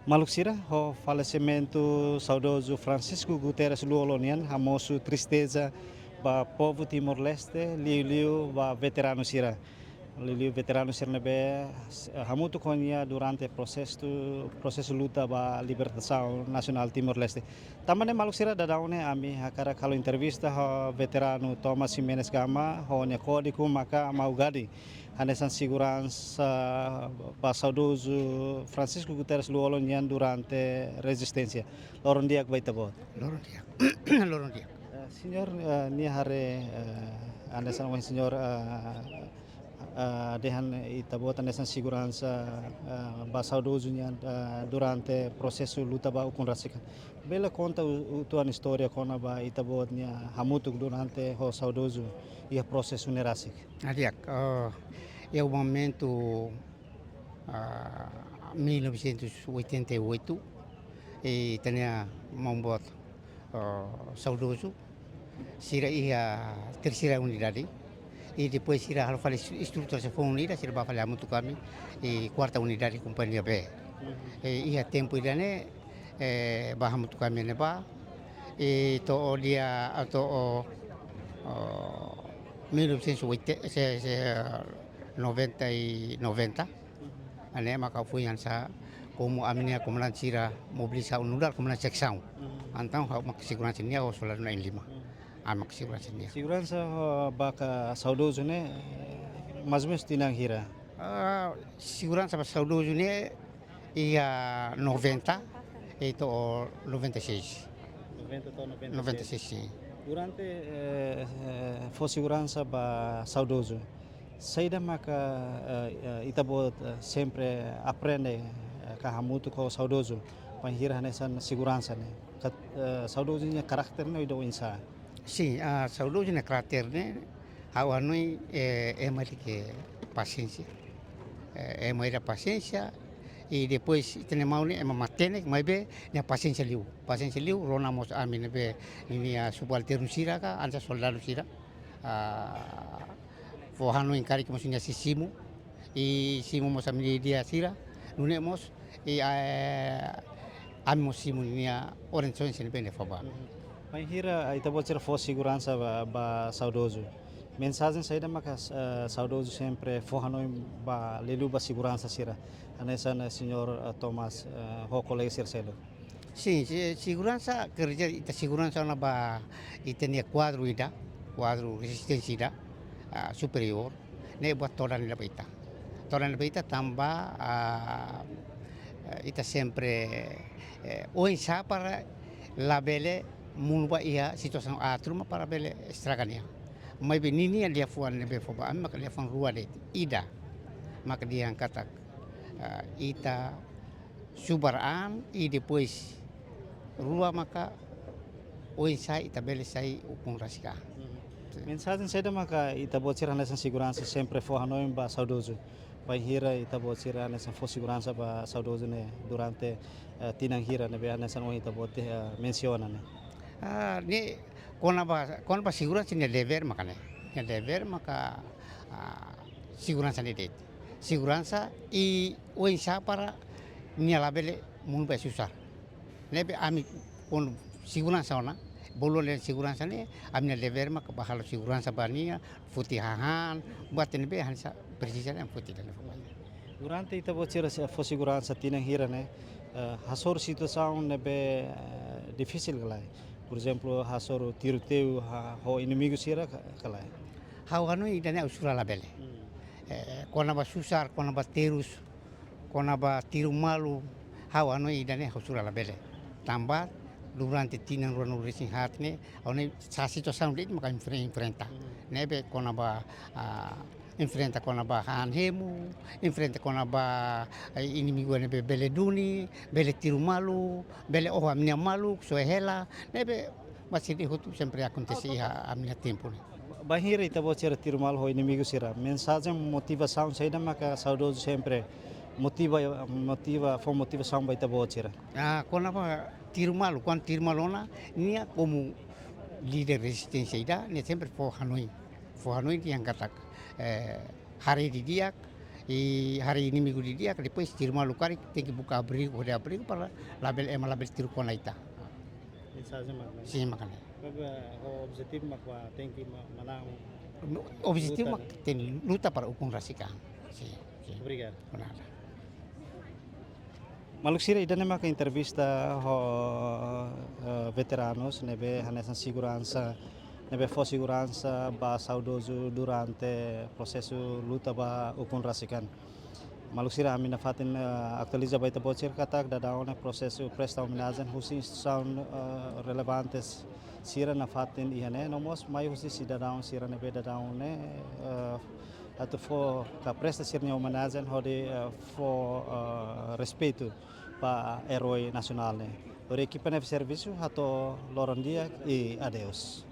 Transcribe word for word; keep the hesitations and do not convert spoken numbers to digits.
Maluk sira, ho falesimentu saudozu Francisco Guterres Lú-Olo nian hamosu tristeza ba povu Timor-Leste, liuliu ba veteranu sira. Liuliu veteranu sira ne'ebé, eh, hamutuk ho nia durante prosesu, prosesu luta ba libertasaun nasionál Timor-Leste. Tanba ne'e maluk sira, daudaun ne'e ami hakarak halo entrevista ho veteranu Thomas Ximenes Gama, ho nia kódigu maka Mau Gadi. Hanesan seguransa ba saudozu Francisco Guterres Lú-Olo nian durante rezisténsia. Loron di'ak ba ita-boot. Loron di'ak. Loron di'ak. Eh, señór, eh, nia haree, eh, hanesan ohin señór, eh, eh, dehan ita-boot hanesan seguransa, eh, ba saudozu nian, eh, durante prosesu luta ba ukun rasik. Bele konta u-, uitoan istória kona-ba ita-boot nia hamutuk durante ho saudozu iha prosesu ne'e rasik. Ah, di'ak, eh, iha momentu, ah, mil novecentos e oitenta e oito, eh, ita-nia maun-boot, eh, saudozu, sira iha terseira unidade, i depois sira halo fali estru-, estruturasaun foun ida, sira bá fali hamutuk ho ami, i kuarta unidade kompañia B. Mhm. I iha tempu ida-ne'e, eh, bá hamutuk ho ami ne'ebá, i to'o dia, to'o, oh, mil novecentos e oitenta, se, se, noventa e noventa. Ne'e maka foin hanesan, komu ami-nia komandante sira mobiliza nu'udar komandante seksaun. Hmm. Entaun ha'u maka seguransa nia ho soldadu na'in-lima. Hmm. Ami maka seguransa nia. Seguransa, eh, ba saudozu ne'e, eh, mais ou menos tinan hira? Ah, seguransa ba saudozu ne'e iha noventa, i to'o noventa e seis. Noventa to'o noventa e seis. Noventa e seis, sim. Durante, eh, eh, fó seguransa ba saudozu, saida maka, eh, eh, ita-boot, eh, sempre aprende, eh, ka hamutuk ho saudozu, bainhira hanesan seguransa ne'e? Ka, eh, saudozu nia karakter ne'e oinsá? Sim, ah, saudozu nia karakter ne'e, ha'u hanoin, eh, ema ida ke pasiénsia. Eh, ema ida pasiénsia, i depois ita-nia maun ne'e ema matenek, maibé nia pasiénsia liu. Pasiénsia liu, rona mós ami ne'ebé ninia subalternu sira ka, hanesan soldadu sira. Ah, fó hanoin karik mós nia sei simu, i simu mós ami-nia ideia sira, nune'e mós, i, eh, ami mós simu nia orientasaun sira ne'ebé nia fó ba. Mhm. Bainhira ita-boot sira fó seguransa ba, ba saudozu, mensajen saida maka, eh, saudozu sempre fó hanoin ba, liuliu ba seguransa sira, hanesan, eh, señór, eh, Thomas, eh, ho kolega sira seluk? Sim, se-, seguransa, kerja ita seguransa ona ba ita-nia kuadru ida, kuadru rezisténsia ida, ah, superiór, ne'e buat todan ida ba ita. Todan ida ba ita tanba, ah, ita sempre, eh, oinsá para labele monu ba iha situasaun aat ruma para bele estraga nia. Maibé ninia liafuan ne'ebé fó ba ami maka liafuan rua de'it. Ida maka dehan katak, ah, ita subar an, i depois rua maka oinsá ita bele sai ukun rasik an. Mhm. Sim. Mensajen saida maka ita-boot sira hanesan seguransa sempre fó hanoin ba saudozu, bainhira ita-boot sira hanesan fó seguransa ba saudozu ne'e durante, eh, tinan hira ne'ebé hanesan ohin ita-boot, eh, mensiona ne'e? Ah, ne'e kona-ba, kona-ba seguransa nia devér maka ne'e. Nia devér maka, ah, seguransa ne'e de'it. Seguransa i oinsá para nia labele monu ba susar. Ne'ebé ami kuandu seguransa ona, bolu dehan seguransa ne'e, ami-nia devér maka ba halo seguransa ba nia, foti hahán, buat ne'ebé hanesan presiza dehan foti dehan fó ba nia. Durante ita-boot sira fó seguransa tinan hira ne'e, eh, hasoru situasaun ne'ebé, eh, difisil ka lae? Por ezemplu, hasoru tiroteiu, ha, ho inimigu sira ka, ka lae? Ha'u hanoin ida-ne'e ha'u sura labele. Hmm. Eh, kona-ba susar, kona-ba terus, kona-ba tiru malu, ha'u hanoin ida-ne'e ha'u sura labele. Tanba durante tinan ruanulu-resin-haat ne'e, ha'u hanoin sá situasaun de'it maka enfre-, enfrenta. Hmm. Ne'ebé kona-ba, ah, enfrenta kona-ba hahán hemu, enfrenta kona-ba, eh, inimigu ne'ebé bele duni, bele tiru malu, bele oho ami-nia maluk, soe hela, ne'ebé buat sira-ne'e hotu sempre akontese iha ami-nia tempu ne'e. Bainhira ita-boot sira tiru malu ho inimigu sira, mensajen motivasaun saida maka saudozu sempre motiva, motiva, fó motivasaun ba ita-boot sira? Ah, kona-ba tiru malu, kuandu tiru malu ona, nia komu líder rezisténsia ida, nia sempre fó hanoin. Fó hanoin dehan katak, eh, haree didi'ak, I haree inimigu didi'ak, depois sira malu karik tenke buka abrigu, hodi abrigu para labele ema labele tiru kona ita. Mensajen mak ne'e. Sin, mak ne'e. Maibé ho objetivu mak ba tenke ma-, manán. Objetivu Luta, mak tenke luta para ukun rasik an. Sin, sin. Obrigadu. Por nada. Maluk sira, ida-ne'e maka entrevista ho, eh, veteranus ne'ebé hanesan seguransa, ne'ebé fó seguransa ba saudozu durante prosesu luta ba ukun rasik an. Maluk sira, ami nafatin, eh, atualiza ba ita-boot sira katak daudaun ne'e prosesu presta omenajen husi instituisaun, eh, relevantes sira nafatin iha ne'e, no mós mai husi sidadaun sira ne'ebé daudaun ne'e, eh, atu fó ka presta sira-nia omenajen hodi, eh, fó, eh, respeitu ba eroi nasionál ne'e. Hodi ekipa ne'ebé servisu hato'o loron di'ak i adeus.